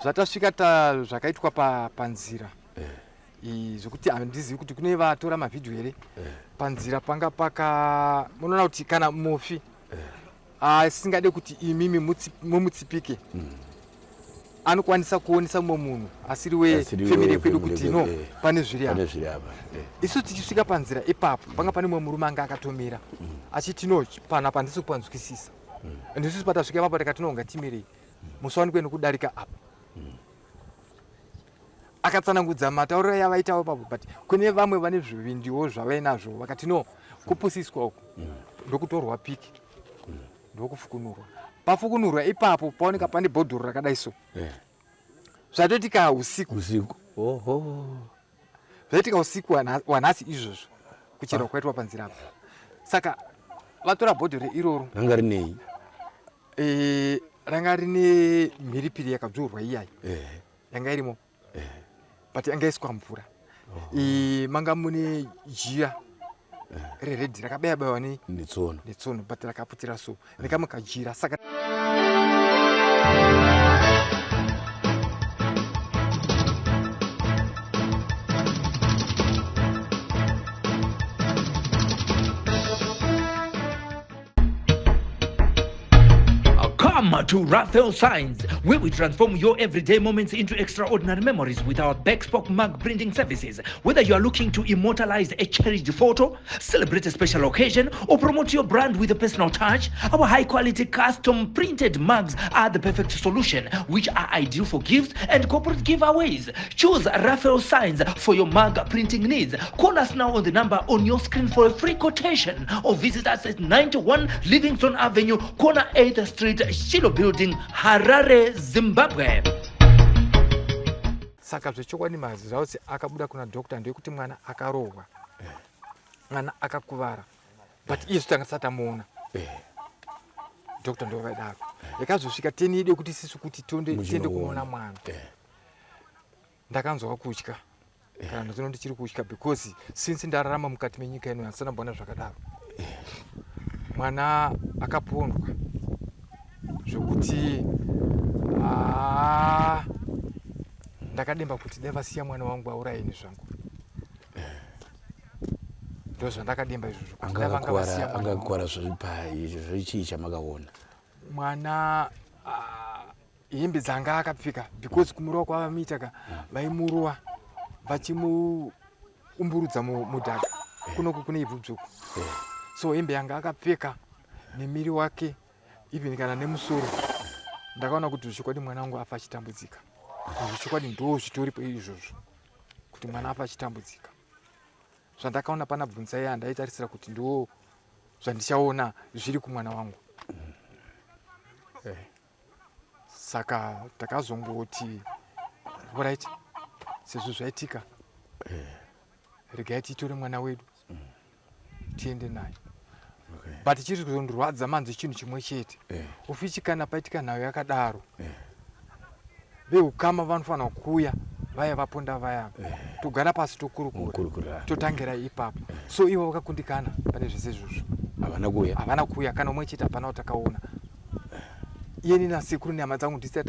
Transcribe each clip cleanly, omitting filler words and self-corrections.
Zvatasvika ta zvakaitwa pa, panzira eh. Zvekuti handizivi kuti kune vatora mavhidhiyo here eh. Panzira panga paka munoona kuti kana mufi eh. Asingade kuti imimi mumutsipike anokwanisa kuonesa mumwe munhu asiri wefamily kwedu kuti no eh. Pane zviri apa eh. Isu tichisvika panzira ipapo panga pane mumwe murume anga akatomira achiti no panapa handisi kupanzwisisa and isusu patasvika ipapo tikati no ngatimirei musawanikwe nekudarika apa. Akatsanangudza matauriro yavaitawo ipapo but kune vamwe vane zvivindiwo zvavainazvo vakati no kupusiswa uku ndokutorwa piki ndokufukunurwa. Pafukunurwa ipapo paoneka pane bhodhoro rakadai so zvatoitika usiku. Usiku. Oho. Zvaitika usiku wanhasi izvozvo kucherwa ah. Kwaitwa panzira apa saka vatora bhodhoro iroro. Ranga rinei? E, ranga rine mhiripiri yakadzurwa iyayi eh. Yanga irimo eh. But yanga iswa mvura oh. E, manga mune jira eh. Reredhi rakabaya bayiwa netsono netsono but rakaputira so nekamwe kajira saka Come to Raphael Signs, where we transform your everyday moments into extraordinary memories with our bespoke mug printing services. Whether you are looking to immortalize a cherished photo, celebrate a special occasion, or promote your brand with a personal touch, our high quality custom printed mugs are the perfect solution, which are ideal for gifts and corporate giveaways. Choose Raphael Signs for your mug printing needs. Call us now on the number on your screen for a free quotation or visit us at 91 Livingston Avenue, corner 8th Street, Shiloh Building, Harare, Zimbabwe. Saka zvechokwadi maresults akabuda kuna doctor ndeyekuti mwana akarohwa mwana akakuvara but iye tanga tisati tamuona eh. Doctor ndo vaidaro yakazosvika teni yedu yekuti isisu kuti tiende kunoona mwana eh. Ndakanzwa kutya eh. Kana ndozino ndichiri kutya because since ndararama mukati menyika ino handisana mbona zvakadaro. Mwana akapondwa zvokuti ah, ndakademba kuti dai vasiya mwana wangu auraye ini zvangu ndozvandakademba izvozvo. Angakuvara zvipai zvichii chamakaona? Mwana ah, hembe dzanga akapfeka because kumurova kwavamuita ka vaimurova vachimuumburudza mudhaga kunoku kune ivhu dzvuku so hembe yanga akapfeka nemiri wake even kana nemusoro ndakaona kuti zvechokwadi mwana wangu afa achitambudzika. Zvechokwadi ndo zvitoripo izvozvo kuti mwana afa achitambudzika. Zvandakaona pana Bvunzai handaitarisira kuti ndo zvandichaona zviri kumwana wangu. Saka takazongoti right sezvo zvaitika regai titore mwana wedu tiende naye. Okay. But chiri kuzondirwadza manzi chinhu chimwe chete ufichi kana paitika nhau yakadaro veukama vanofanira kuuya vaya vaponda vaya togara pasi tokurukura Mukurukura. Totangira ipapo. So ivo vakakundikana pane zvese izvozvo. Havana kuuya. Havana kuuya kana umwe chete hapana watakaona. Iyeni nasekuru nehama dzangu ndisi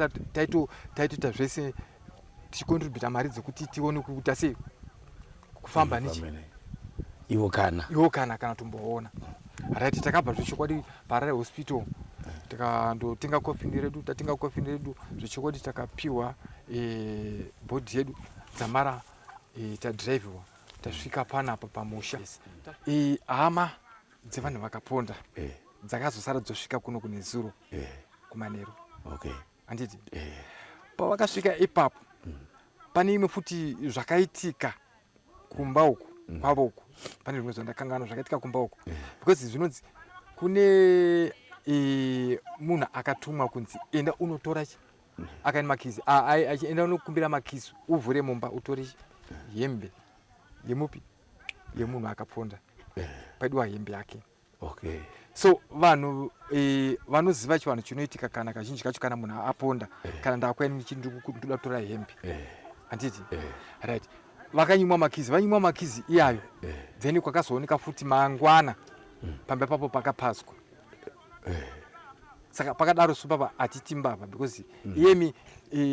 taitoita zvese tichikontributa mari dzekuti tione kuita sei kufamba nechi ivo kana ivo kana kana tomboona right. Takabva zvechokwadi paHarare Hospital tikandotenga kofini redu. Tatenga kofini redu zvechokwadi takapiwa e, bhodhi yedu dzamara e, tadhiraivhiwa tasvika panapa pamusha e, hama dzevanhu vakaponda dzakazosara dzosvika kuno kunezuro kumanheru. Okay. Handiti pavakasvika ipapo pane imwe futi zvakaitika kumba uku kwavo uku pane zvimwe zvandakanganwa zvakaitika kumba uku because zvinonzi kune e, munhu akatumwa kunzi enda unotora chi akaenda makizi enda unokumbira makizi uvhure mumba utore hembe yemupi yemunhu akaponda paidiwa hembe yake. Okay. So vanhu e, vanoziva chivanhu chinoitika kana kazhinji kacho kana munhu aponda kana ndakuya ndoda kutora hembe handiti right vakanyimwa makizi vanyimwa makizi iyayo then kwakazooneka futi mangwana pamba ipapo pakapazwa. Saka pakadaro so papa hatiti mbavha because iyemi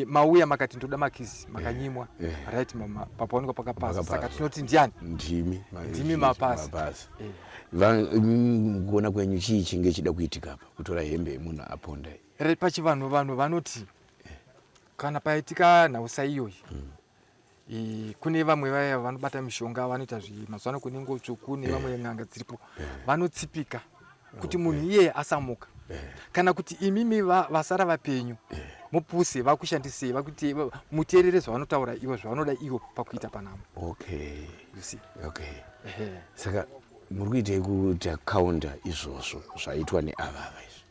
mauya makati ndoda makizi, makanyimwa. Right, mama, papaonekwa pakapasa, saka tinoti ndiani? Ndimi. Ndimi mapasi. Mapasi. Kuona kwenyu, chii chinge chida kuitika apa, kutora hembe yemunhu aponda? Right, pachivanhu vanhu vanoti kana paitika nhausa iyoyi, kune vamwe vaya vanobata mishonga, vanoita mazuva ano kune ngotsvuku nevamwe n'anga dziripo, vanotsipika kuti munhu iyeye asamuka, kana kuti imimi vasara vapenyu mupuse vakushandisei, vakuti muteerere zvavanotaura ivo, zvavanoda ivo pakuita panamo. You see? Okay. Ehe. Saka muri kuitei kuti akaunda izvozvo zvaitwa neavava izvi?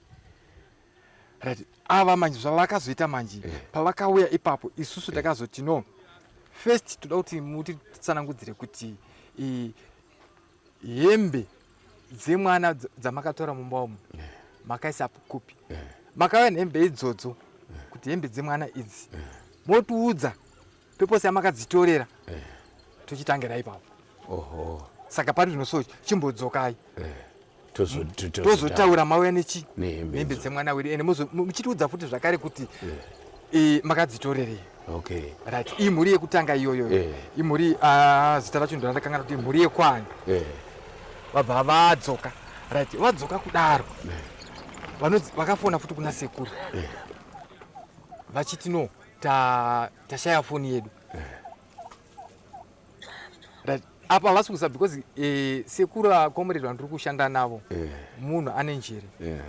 Right, ava manje zvavakazoita manje, pavakauya ipapo, isusu takazoti no, first toda kuti mutitsanangudzire kuti hembe dzemwana dzamakatora mumba umu makaisa kupi. Makauya nehembe idzodzo kuti hembe dzemwana idzi, motiudza purpose yamakadzitorera, tochitangira ipapo. Saka pari zvino so chimbodzokai, tozotaura mauya nechi nehembe hembe idzo. Dzemwana wedu, ende muchitiudza futi zvakare kuti makadzitorerei. Right, imhuri yekutanga iyoyo. Imhuri, ah, zita racho ndorandakangana kuti imhuri yekwani. Vabva vadzoka. Right, vadzoka kudaro, vakafona futi kuna sekuru vachiti no, tashaya foni yedu. Right, apa havasi kuziva because sekuru akomureri vandiri kushanda navo munhu ane njere.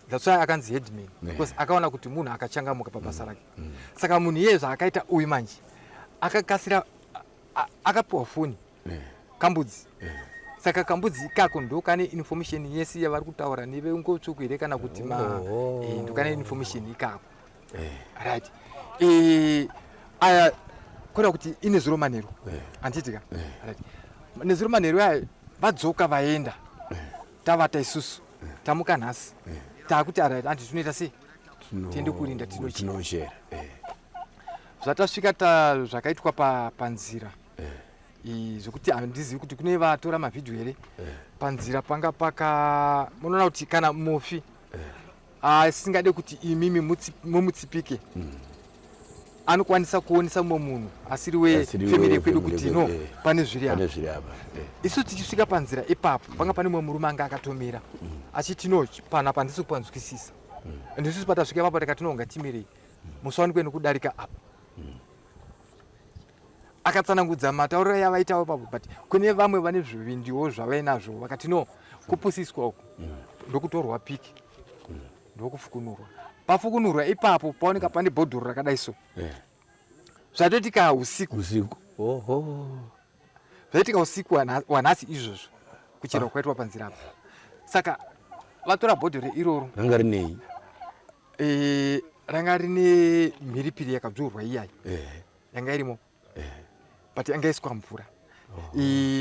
That's why akanzi headman, because akaona kuti munhu akachangamuka pabasa rake. Saka munhu iyeye zvaakaita uyu manje, akakasira akapiwa foni kambudzi. Saka kambudzi ikako ndo kane information yese yavari kutaura nevengotsvuku here kana kuti ma ndo kane information ikako. Right, aya kureva kuti ine zuro manheru, handiti ka? Right, nezuro manheru aya vadzoka vaenda, tavata isusu, tamuka nhasi, taakuti alright, handi tinoita sei? Tiende kurinda, tinochera. Tinochera. Zvatasvika zvakaitwa panzira, zvokuti handizivi kuti kune vatora mavhidhiyo here. Panzira panga paka munoona kuti kana mufi asingade kuti imimi mumutsipike, anokwanisa kuonesa mumwe munhu asiri Asiri wefamily wefamily kwedu kuti no, kwedu, pane zviri apa. Pane zviri apa. Isu tichisvika panzira ipapo, panga pane mumwe murume anga akatomira achiti no, panapa handisi kupanzwisisa. And isusu patasvika ipapo tikati no, ngatimirei, musawanikwe nekudarika apa. Akatsanangudza matauriro yavaitawo ipapo, but kune vamwe vane zvivindiwo zvavainazvo vakati no, kupusiswa uku. Ndokutorwa piki, ndokufukunurwa. Pafukunurwa ipapo paoneka pane bhodhoro rakadai so. Zvatoitika usiku. Usiku, oho. Zvaitika usiku hwanhasi izvozvo, kucherwa kwaitwa panzira apa. Saka vatora bhodhoro iroro. Ranga rinei? Ranga rine mhiripiri yakadzurwa iyayi. Yanga irimo, but yanga iswa mvura.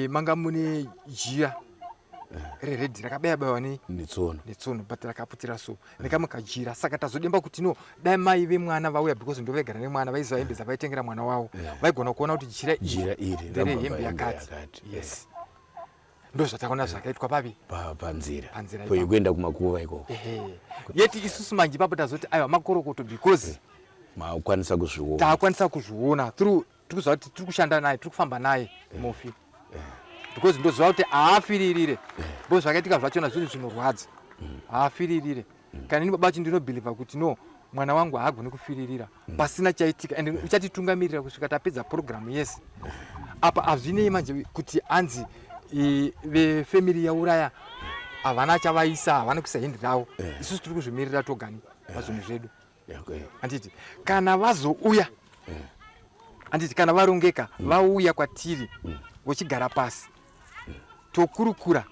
Manga mune jira rered rakabaya bayiwa netsono. Netsono, but rakaputira so nekamwe kajira. Saka tazodemba kuti no, dai mai vemwana vauya, because ndovegara nemwana, vaiziva hembe dzavaitengera mwana wavo, vaigona kuona kuti jira jira iri nderehembe rabva pahembe yakati. Yakati. Yes, ndo zvataona zvakaitwa pavi Panzira. Panzira ipapo. Yekuenda kumakuva ikoko. Ehe, yeti isusu manje ipapo tazoti aiwa, makorokoto, because Makwanisa kuzviona. Taakwanisa kuzviona through tiri kuziva kuti tiri kushanda naye, tiri kufamba naye mufi, because ndoziva kuti haafiririre, because zvakaitika zvachona zvinhu zvinorwadza. Haafiririre. Kana ini baba vacho ndinobhilivha kuti no, mwana wangu haagoni kufiririra pasina chaitika, and uchatitungamirira kusvika tapedza purogiramu yese. Apa hazvinei manje kuti anzi vefamily yauraya havana chavaisa, havana kuisa hand ravo. Isusu tiri kuzvimirira togani pazvinhu zvedu. Handiti kana vazouya, handiti kana varongeka, vauya kwatiri, vochigara pasi, tokurukura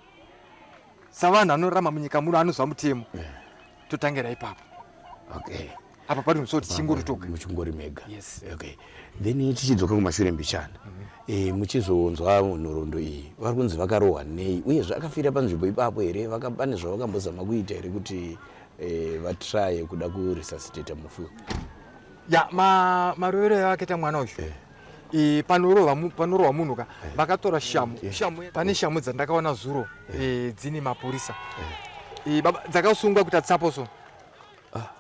savanhu vanorarama munyika muno, anoziva mutemo, totangira ipapo. Apa pari so tichingori toga. Muchingori mega. Yes. Okay, then tichidzoka kumashure mbichana, muchizonzwa nhoroondo iyi, vari kunzi vakarohwa nei, uyezve akafira panzvimbo ipapo here? Pane zvavakambozama kuita here kuti vatraye kuda kuresuscitate mufi? Ya, marovero avakaita mwana uyu, panorohwa munhu ka, vakatora shamu. Shamu, pane shamu dzandakaona zuro, dzine mapurisa. Baba, dzakasungwa kuita tsapo so.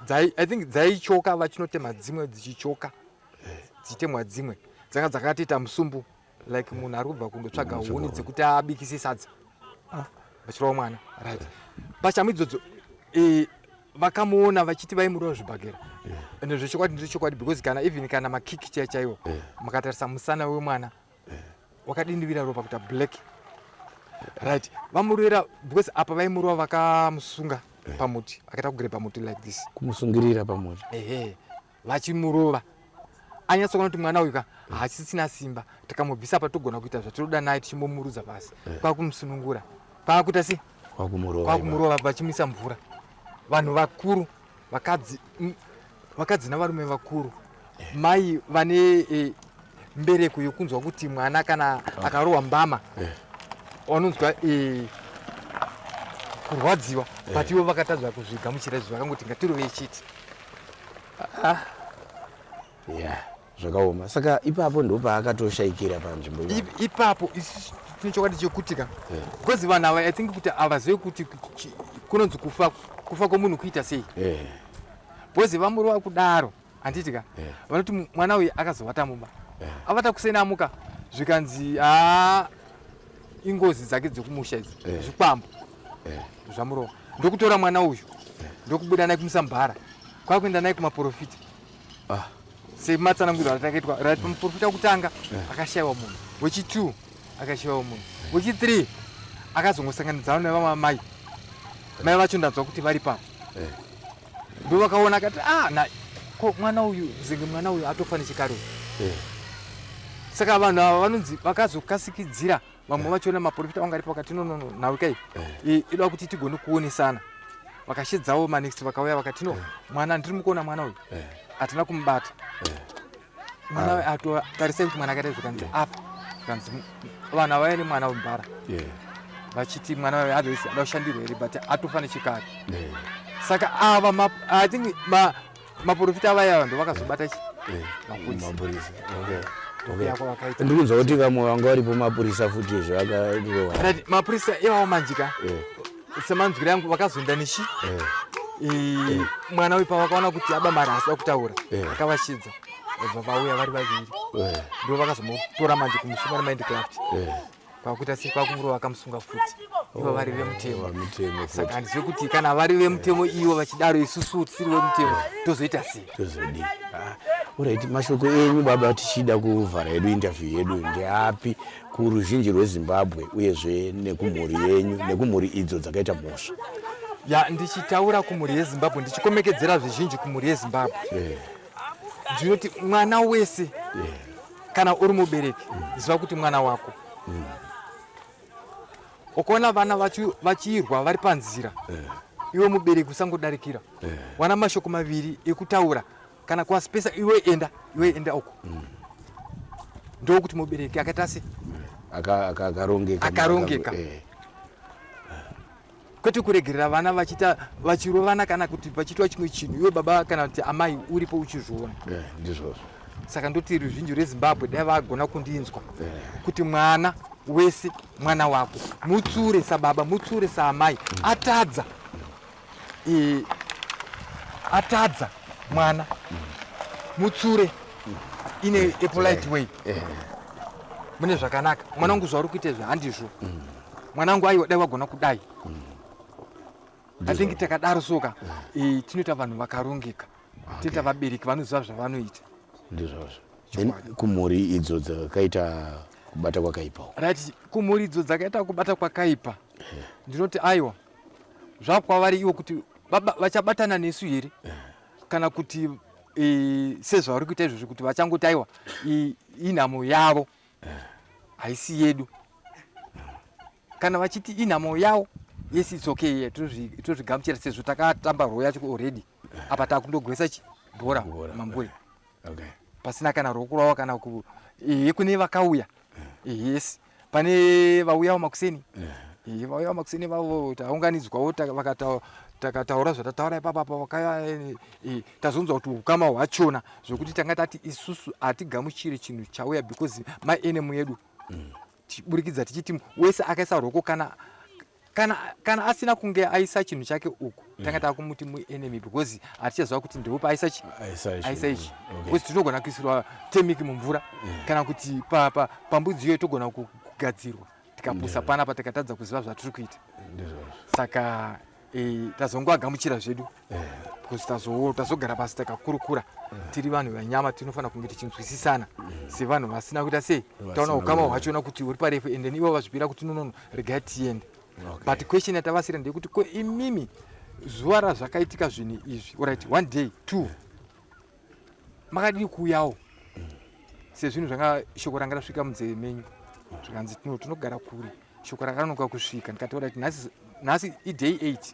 Dzai, I think dzaichoka vachinotema dzimwe dzichichoka, dzichitemwa dzimwe dzanga dzakatoita musumbu like munhu ari kubva kundotsvaga huni dzekuti abikise sadza, vachirova mwana, right? Pashamu idzodzo vakamuona vachiti vaimurova zvibhagera. Ende zvechokwadi ndezvechokwadi, because kana even kana makiki chaiwo chaiwo, makatarisa musana wemwana wakadindivira ropa kuita black, right? Vamurovera because apa vaimurova vakamusunga pamuti, akaita kugreba muti like this. Kumusungirira pamuti. Ehe, vachimurova anyatsoona kuti mwana uyu ka haasisina simba, tikamubvisa pa togona kuita zvatinoda naye, tichimbomurudza pasi, kwakumusunungura, kwakuita sei? Kwakumurova. Kwakumurova vachimuisa mvura. Vanhu vakuru, vakadzi, vakadzi navarume vakuru, mai vane mbereko yokunzwa kuti mwana kana akarohwa mbama vanonzwa kurwadziwa, but ivo vakatadza kuzvigamuchira izvi, vakangoti ngatirovei chete. Ya, zvakaoma. Saka ipapo ndopaakatoshayikira panzvimbo ipapo. Ipapo isusu tine chokwadi chekuti ka, because vanhu ava, I think kuti havazivi kuti kunonzi kufa kwomunhu kuita sei, because vamurova kudaro, handiti ka? Vanoti mwana uyu akazovata mumba, avata, kuseni amuka zvikanzi haa, ingozi dzake dzekumusha idzi, zvikwambo zvamurova. Ndokutora mwana uyu, ndokubuda naye kumusambara, kwakuenda naye kumaprofita sematsananguriro atakaitwa, right? Pamuprofita wekutanga akashayiwa munhu, wechi2 akashayiwa munhu, wechi3 akazongosanganidzana nevamwe mai. Mai vacho ndanzwa kuti vari papo, ndo vakaona akati, ah, na ko mwana uyu zenge mwana uyu atofa nechikari uyu. Saka vanhu ava vanonzi vakazokasikidzira vamwe vachona maprofita vanga aripo, vakati, no, no, no, nhau kai ida kuti tigone kuonesana. Vakashedzawo manext, vakauya vakati, no, mwana ndiri mukuona mwana uyu hatina kumubata, mwana uyu ato tarisai kuti mwana akaita. Zvikanzi afa. Zvikanzi vanhu avauya nemwana wemubhara vachiti mwana uyu otherwise ada kushandirwa here, but atofa nechikari. Saka ava I think maprofita avaya ndo vakazobata chi mapurisa. Mapurisa, okay. Yako vakaita. Ndiri kunzwa kuti vamwe vanga varipo mapurisa futi zvakarowa. Right, mapurisa iwawo manjika, semanzwiro angu vakazoenda nechi mwana uyu pavakaona kuti aba mari asida kutaura, akavashidza, vabva vauya vari vaviri, ndo vakazomutora manje kumusunga nemind craft, kwakuita sei, kwakumurova, vakamusunga futi ivo vari vemutemo. Vamutemo futi. Saka handizivi kuti kana vari vemutemo ivo vachidaro, isusu tisiri vemutemo tozoita sei? Tozodii? Ah, alright, mashoko enyu baba, tichida kuvhara yedu interview yedu, ndeapi kuruzhinji rweZimbabwe uyezve nekumhuri yenyu nekumhuri idzo dzakaita mhosva? Ya, ndichitaura kumhuri yeZimbabwe, ndichikomekedzera zvizhinji kumhuri yeZimbabwe, ndinoti mwana wese, kana uri mubereki, ziva kuti mwana wako, ukaona vana vachirwa vari panzira, iwe mubereki usangodarikira. Wana mashoko maviri ekutaura kana kuwasipesa, iwe enda, iwe enda uko. Ndokuti mubereki akaita se Akarongeka. Akarongeka. Kwete kuregerera vana vachiita vachirovana kana kuti vachiitwa chimwe chinhu, iwe baba kana kuti amai uripo uchizviona. Ndizvozvo. Saka ndoti ruzhinji rweZimbabwe dai vagona kundinzwa kuti mwana wese mwana wako, mutsure sababa, mutsure saamai. Atadza, atadza mwana, mutsure in a polite way, mune zvakanaka. Mwana wangu, zvauri kuita izvi handizvo. Mwana wangu, aiwa, dai wagona kudai. I think takadaro soka, tinoita vanhu vakarongeka, toita vabereki vanoziva zvavanoita. Ndizvozvo. Then kumhuri idzo dzakaita kubata kwakaipawo? Right, kumhuri idzo dzakaita kubata kwakaipa, ndinoti aiwa, zvakwavari ivo kuti baba vachabatana nesu here kana kuti sezvavari kuita izvozvo, kuti vachangoti aiwa, inhamo yavo, haisi yedu. Kana vachiti inhamo yavo, yes, it's okay, tozvigamuchira sezvo takatamba role yacho already. Apa takundogwesa chi bhora Bhora, mambure pasina kana ruoko rwavo kana ku ehe kune vakauya. Yes, pane vauyawo makuseni, ehe, vauyawo makuseni vavo taunganidzwawo, takataura zvatataura ipapapa. Vakauya, tazonzwa kuti ukama hwachona zvokuti tanga tati isusu hatigamuchiri chinhu chauya because maenemy edu, tichiburikidza tichiti wese akaisa ruoko kana Kana, kana asina kunge aisa chinhu chake uku mm. tanga takumuti muenemy because hatichaziva kuti ndeupi aisa chi aisa ichi okay. Because tinogona kuisirwa temiki mumvura mm. Kana kuti pambudzi pa, iyoyo togona kugadzirwa tikapusa yeah. Panapa tikatadza kuziva zvatiri kuita saka e, tazongoagamuchira zvedu yeah. Because tazogara pasi takakurukura yeah. Tiri vanhu venyama tinofanira kunge tichinzwisisana mm. Sevanhu vasina kuita sei taona ukama hwachona kuti uri parefu and then ivo vazvipira kuti nonono regai tiende okay. But question yatavasira ndeyekuti ko imimi zuva razvakaitika zvinhu izvi orit one day two makadii kuuyawo sezvinhu zvanga shoko ranga rasvika munzeve menyu zvikanzi tino tinogara kure shoko rakanonoka kusvika ndikati orit nhasi nhasi iday 8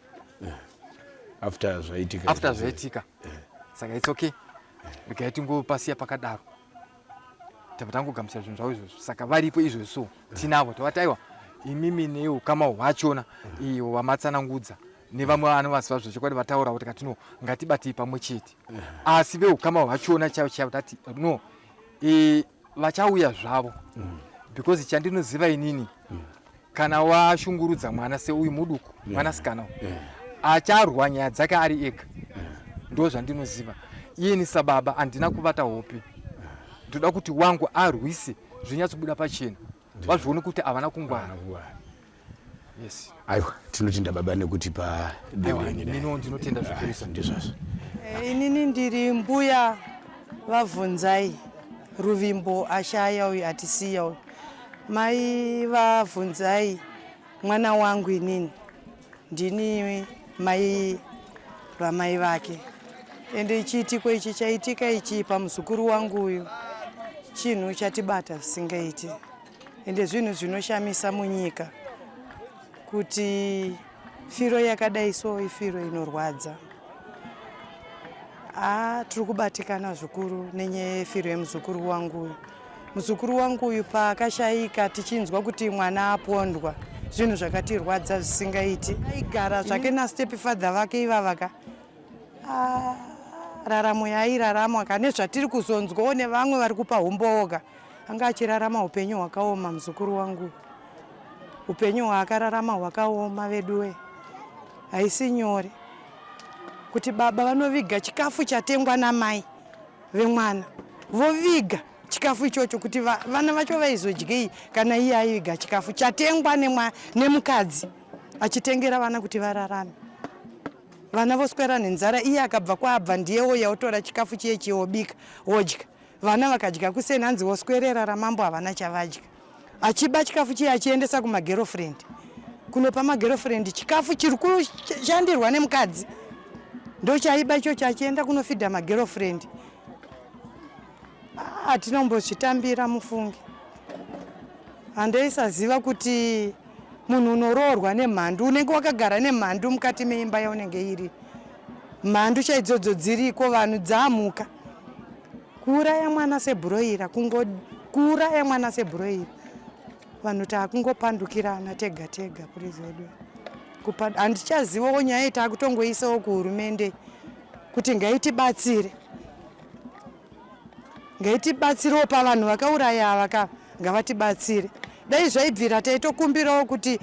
after zvaitika after zvaitika saka its okay regai tingopasiya pakadaro tabva tangogamuchira zvinhu zvavo izvozvo saka varipo izvozvo so tinavo tovati aiwa imimi neukama hwachona iyo vamatsanangudza nevamwe vanovaziva zvechokwadi vataura kuti kati no ngatibatei pamwe chete asi veukama hwachona chaivo chaivo tati no e, vachauya zvavo mm. Because chandinoziva inini mm. Kana washungurudza mwana seuyu muduku mwanasikana yeah. Acharwa nyaya dzake ari ega yeah. Ndo zvandinoziva iyeni sababa handina kuvata hope ndoda kuti wangu arwise zvinyatsobuda pachena vazvione kuti havana kungwara. Yes. Aiwa tinotenda baba nekuti pa nino ndinotenda zvikurusa. Ndizvazvo. Eh, inini ndiri mbuya vavhunzai Ruvimbo ashaya uyu atisiya uyu mai vavhunzai mwana wangu inini ndini mai vamai vake ende chiitiko ichi chaitika ichi pamuzukuru wangu uyu chinhu chatibata zvisingaiti ende zvinhu zvinoshamisa munyika kuti firo yakadai so ifiro inorwadza haa tiri kubatikana zvikuru nenyaya yefiro yemuzukuru wangu uyu muzukuru wangu uyu paakashaika tichinzwa kuti mwana apondwa zvinhu zvakatirwadza zvisingaiti aigara zvake nastep father vake ivavaka ah, raramo yaairarama ka nezvatiri kuzonzwawo nevamwe vari kupa umbowo ka anga achirarama upenyu hwakaoma muzukuru wangu upenyu hwaakararama hwakaoma veduwe haisi nyore kuti baba vanoviga chikafu chatengwa namai vemwana voviga chikafu ichocho kuti vana vacho vaizodyei kana iye aiviga chikafu chatengwa nemukadzi achitengera vana kuti vararame vana voswera nenzara iye akabva kwaabva ndiye ouya otora chikafu chiye chiye obika wodya vana vakadya kuseni hanzi voswerera ramambo havana chavadya achiba chikafu chiye achiendesa kumagerofriend kunopa magerofriend chikafu chiri kushandirwa nemukadzi ndochaiba ichocho achienda kunofidha magerofriend hatinombozvitambira mufunge handaisaziva kuti munhu unoroorwa nemhandu unenge wakagara nemhandu mukati meimba yaunenge iri mhandu chaidzodzo dziriko vanhu dzamuka kuuraya mwana sebhuroira kungo kuuraya mwana sebhuroira vanhu taakungopandukirana tega tega purizi wedu handichazivawo nyaya iyi taakutongoisawo kuhurumende kuti ngaitibatsire ngaitibatsirewo pavanhu vakauraya ava ka ngavatibatsire dai zvaibvira taitokumbirawo kuti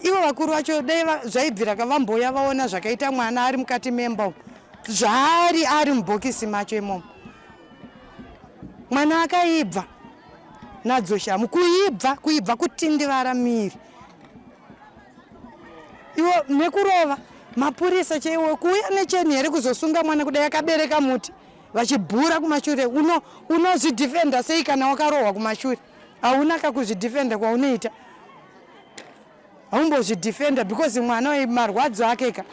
ivo vakuru vacho dai zvaibvira ka vamboya vaona zvakaita mwana ari mukati memba umu zvaari ari mubhokisi macho imomo mwana akaibva nadzo shamu kuibva kuibva kutindivara miri iwo nekurova mapurisa chaiwo kuuya necheni here kuzosunga mwana kudai akabereka muti vachibhura kumashure uno unozvidhifenda sei kana wakarohwa kumashure hauna kakuzvidhifenda kwaunoita haumbozvidhifenda because mwana marwadzo ake ka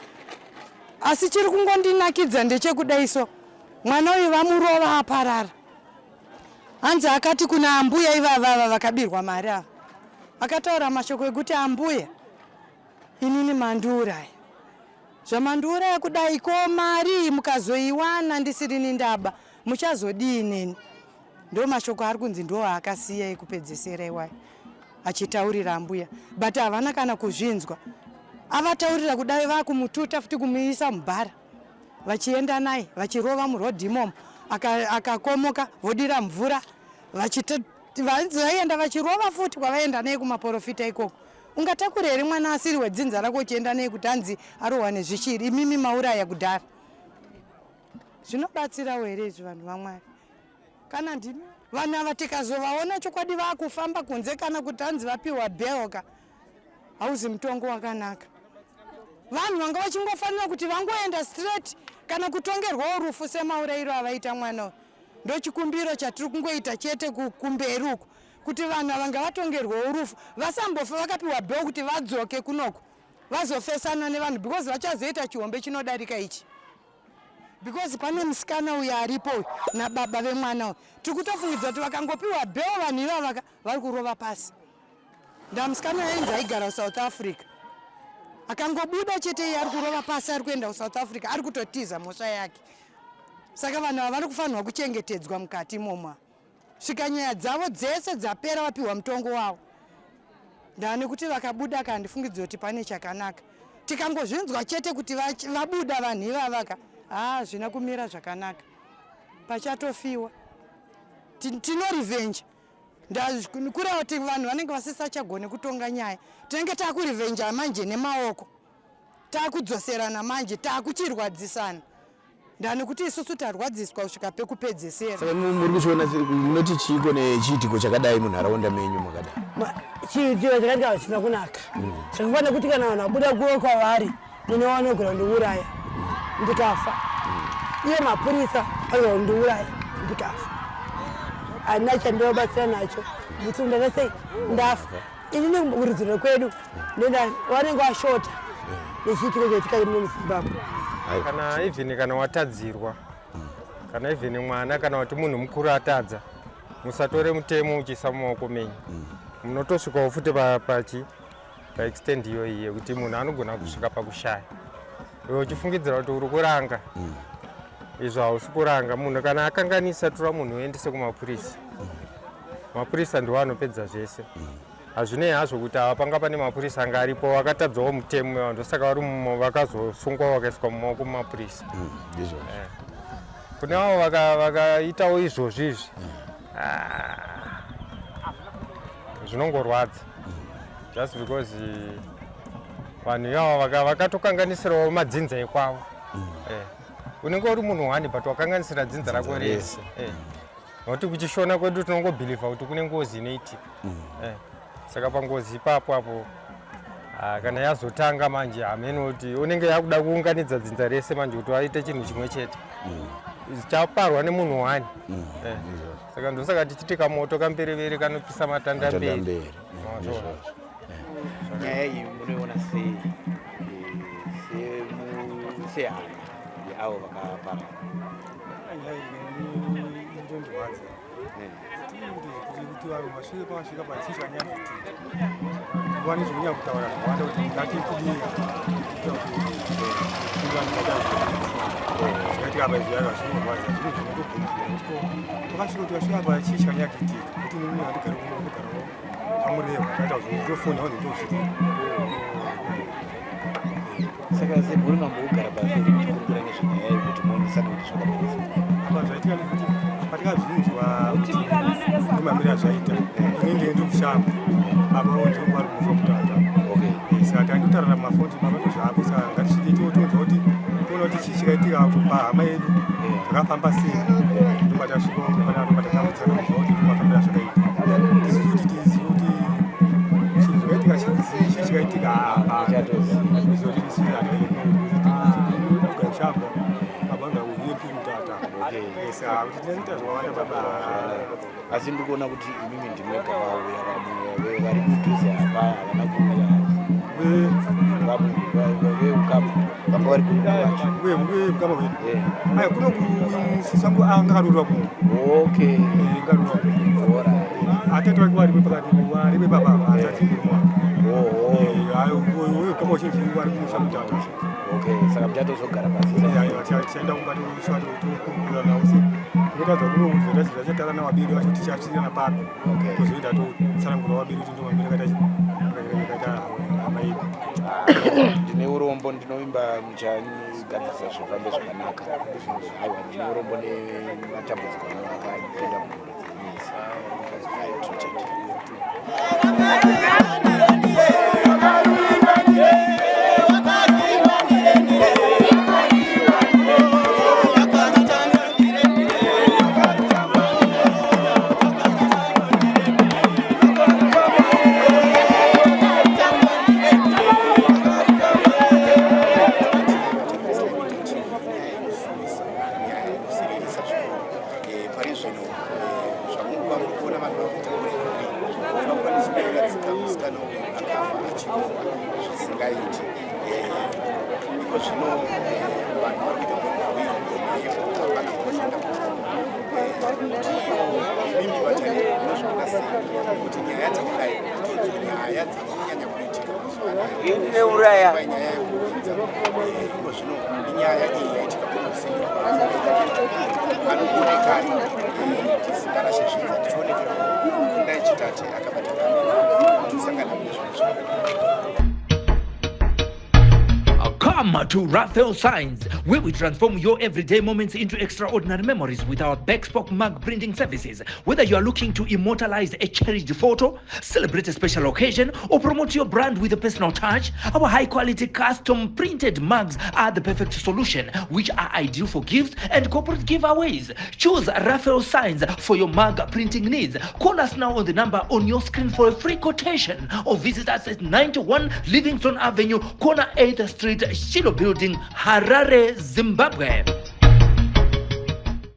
asi chiri kungondinakidza ndechekudai so mwana uyu vamurova aparara hanzi akati kuna ambuya ivavava vakabirwa mari ava akataura mashoko ekuti ambuya inini mandiuraya Zvamandiuraya kudai ko mari mukazoiwana ndisirini ndaba muchazodii neni? Ndo mashoko ari kunzi ndo aakasiya ekupedzesera iwayo achitaurira ambuya but havana kana kuzvinzwa. Avataurira kudai vakumututa futi kumuisa mubhara vachienda naye vachirova muroad imomo akakomoka vodira mvura vaienda vachirova futi kwavaienda naye kumaporofita ikoko. Ungatakura here mwana asiri wedzinza rako uchienda nei kuti anzi arohwa nezvishiri imimi mauraya kudhara? Zvinobatsirawo here izvi vanhu vaMwari? Kana ndimi vanhu ava tikazovaona chokwadi vaakufamba kunze kana kuti hanzi vapiwa bail ka, hauzi mutongo wakanaka. Vanhu vanga vachingofanira kuti vangoenda straight kana kutongerwawo rufu semaurayiro avaita mwana uyu. Ndochikumbiro chatiri kungoita chete kumberi uku kuti vanhu ava ngavatongerwewo rufu, vasambofa vakapiwa bail kuti vadzoke kunoku vazofesana nevanhu because vachazoita chihombe chinodarika ichi. Because pane musikana uyo aripo uyu nababa vemwana uyu, tiri kutofungidza kuti vakangopiwa bail vanhu ivava vari kurova pasi. Ndamusikana yainzi aigara kuSouth Africa, akangobuda chete iye ari kurova pasi, ari kuenda kuSouth Africa, ari kutotiza mhosva yake. Saka vanhu ava vari kufanirwa kuchengetedzwa mukati imomo svika nyaya dzavo dzese dzapera, vapiwa mutongo wavo. Ndaa nekuti vakabuda ka handifungidzi kuti pane chakanaka. Tikangozvinzwa chete kuti vabuda vanhu ivava ka, haa zvina kumira zvakanaka, pachatofiwa. Tinorevenge kureva kuti vanhu vanenge vasisachagone kutonga nyaya, tinenge takurevenja manje nemaoko, takudzoserana manje, takuchirwadzisana. Ndani kuti isusu tarwadziswa kusvika pekupedzesera. Saka muri kuchiona munoti chiiko nechiitiko chakadai munharaunda menyu makadai? Chiitiko chakadai hachina kunaka. Zvakafanira kuti kana vanhu vabuda kuwe kwavari munowanogona kundiuraya ndikafa. Iye mapurisa anogona kundiuraya ndikafa. Handina chandinobatsira nacho. Musi ndaita sei ndafa. Inini kurudziro kwedu vanenge vashota nechiitiko chaitika muno muZimbabwe. Kana even kana watadzirwa, kana even mwana kana kuti munhu mukuru atadza, musatore mutemo uchiisa mumaoko menyu. Munotosvikawo futi pachi paextend iyoyi yekuti munhu anogona kusvika pakushaya, iwe uchifungidzira kuti uri kuranga, izvo hausi kuranga. Munhu kana akanganisa, tora munhu uendese kumapurisa. Mapurisa ndiwo anopedza zvese. Hazvinei hazvo kuti ava panga pane mapurisa anga aripo vakatadzawo mutemo, ndosaka vari vakazosungwa vakaiswa mumaoko mumapurisa. Kune avo vakaitawo izvozvi izvi, zvinongorwadza just because vanhu ivava vakatokanganisirawo madzinza ekwavo. Unenge uri munhu one but wakanganisira dzinza rako rese. Nokuti kuchishona kwedu tinongobhilivha kuti kune ngozi inoitika. Saka pangozi ipapo apo kana yazotanga manje hameno kuti unenge yakuda kuunganidza dzinza rese manje kuti vaite chinhu chimwe chete chaparwa nemunhu one. Saka ndosaka tichiti kamoto kamberevere kanopisa matanda mberi. Nyaya iyi munoiona sei sehama yeavo vakapara? Nyaya iyi inondirwadza kuti vanhu vasvike pavasvika pachii chakanyanya kuitika, nguva nezvekunyanya kutaura zvakawanda kuti ngati kudii kuti vanhu zvakaitika apa izvi yaka zvinorwadza, zvinhu zvinotobvunzira kuti ko pakasvika kuti vasvika apa chii chakanyanya kuitika, kuti munhu andigari kunogarawo pamurehwa akaita zvotofona vanhu ndozviri. Saka semhuri mambogara pasi here muchikurukura nezvenyaya iyi kuti muonesane kuti zvakapera sei? Apa zvaitika ndezvekuti patikazvinzwa kuti ndomamira zvaita, ini ndenge ndiri kushango, baba vavo ndiri vari kumusha kutata. Saka taindotaurana mumafoni kuti baba ndozvako, saka ngatisvike totonzwa kuti toona kuti chii chakaitika pahama yedu, zvakafamba sei. Ndoba tasvika ndoba tatambudzana kunzwa kuti ndomafambira zvakaita, isusu kuti tizive kuti chinhu zvakaitika chii chakaitika apa izoti isusu hatigashamba baba ngakuhiye mutata kuti tinoita zvakawanda baba. Asi ndiri kuona kuti imimi ndimwega vauya, vamwe vari kudhuze apa havana kuuya. Veukama vanga vari kuri vacho? Veukama hwedu? Aya kuno sisi wangu anga akaroorwa kuno. Ngaroorwa kuno. Atete wake varipo pakati varipo baba atati uyo kama uchinzi vari kumusha mutata. Okay, saka muchatozogara pasi? Tichaenda kumba tokurukura navo se tinotadza kuno zvachatara navabiri vacho tichasvirana papi, tozoenda totsanangura vabiri kuti ndomamiri akaita hama yedu. Ndine urombo, ndinovimba muchagadzirisa zvifambe zvakanaka. Aiwa, ndine urombo nematambudziko akapinda mumhuri dzenyika. Aiwa, tinotenda. zvino eh, zvamukuva muri kuona vanhu vakuita kurefuri kuti vakwanise kuradzika musikana uyu akafa achirohwa zvisingaiti. Eh, iko zvino eh, vanhu vari kuita kurefuri hapana kushanda kuti imimi vatari munozviona sei kuti nyaya dzakadai ndidzo nyaya dzakanyanya kuitika mazuva anaya nyaya yekuunza iko zvino inyaya iyi yaitika kunoseni anoonekani tisimbarashe zvinza tichioneka kundai chitate akabata kamera tosangana mune zvimwe zvakadai. Come to Raphael Signs, where we transform your everyday moments into extraordinary memories with our bespoke mug printing services. Whether you are looking to immortalize a cherished photo, celebrate a special occasion, or promote your brand with a personal touch, our high quality custom printed mugs are the perfect solution, which are ideal for gifts and corporate giveaways. Choose Raphael Signs for your mug printing needs. Call us now on the number on your screen for a free quotation or visit us at 91 Livingston Avenue, corner 8th Street, Shiloh Building, Harare, Zimbabwe.